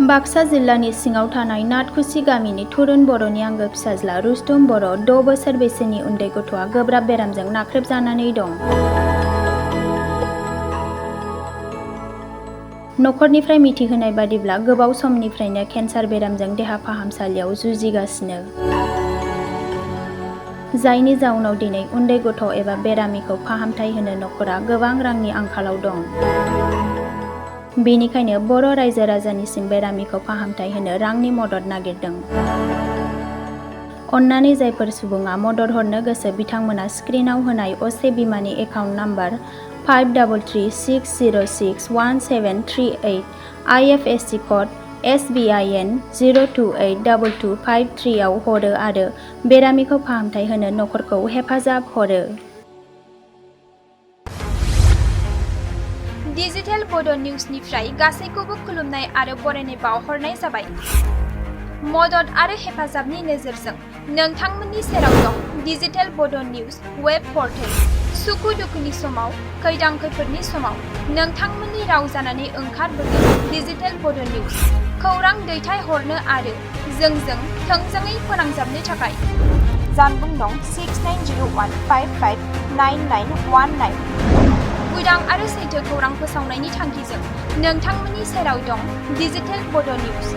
बाक्सा जिल्लानि सिङाव थानाय नाथखुसि गामिनि थुरुन बर'नि आंगो फिसाज्ला रुस्तुम बर' 6 बोसोर बैसोनि उन्दै गथ'आ गोब्राब बेरामजों नाख्रेबजानानै दं। नखरनिफ्राय मिथिहोनाय बादिब्ला गोबाव समनिफ्रायनो केन्सार बेरामजों देहा फाहामसालियाव जुजिगासिनो। जायनि जाउनाव दिनै उन्दै गथ' एबा बेरामिखौ फाहामथाय होनो नखरा गोबां रांनि आंखालाव दं। बेनिखायनो बर' रायजो राजानिसिम बेरामिखौ फाहामथाय होनो रांनि मदद नागिरदों। अन्नानै जायफोर सुबुङा मदद हरनो गोसो बिथांमोना स्क्रिनाव होनाय असे बिमानि account number 5336061738 IFSC code CBIN0282253 आव हरो आरो बेरामिखौ फाहामथाय होनो नखरखौ हेफाजाब हरो। डिजिटेल बड' निउसनिफ्राय गासैखौबो खुलुमनाय आरो बरायनाय बावहरनाय जाबाय। मदद आरो हेफाजाबनि नोजोरजों नोंथांमोननि सेराव दं डिजिटेल बड' निउस वेब पर्टेल। सुखु दुखुनि समाव, खैदां खैफोदनि समाव नोंथांमोननि राव जानानै ओंखारबोगोन डिजिटेल बड' निउस। खौरां दैथायहरनो आरो जोंजों थोंजोङै फोनांजाबनो थाखाय जानबुं नं 6901559919। उदां आरो सैथो खौरां फोसावनायनि थांखिजों नोंथांमोननि सेराव दं डिजिटेल बड' निउस।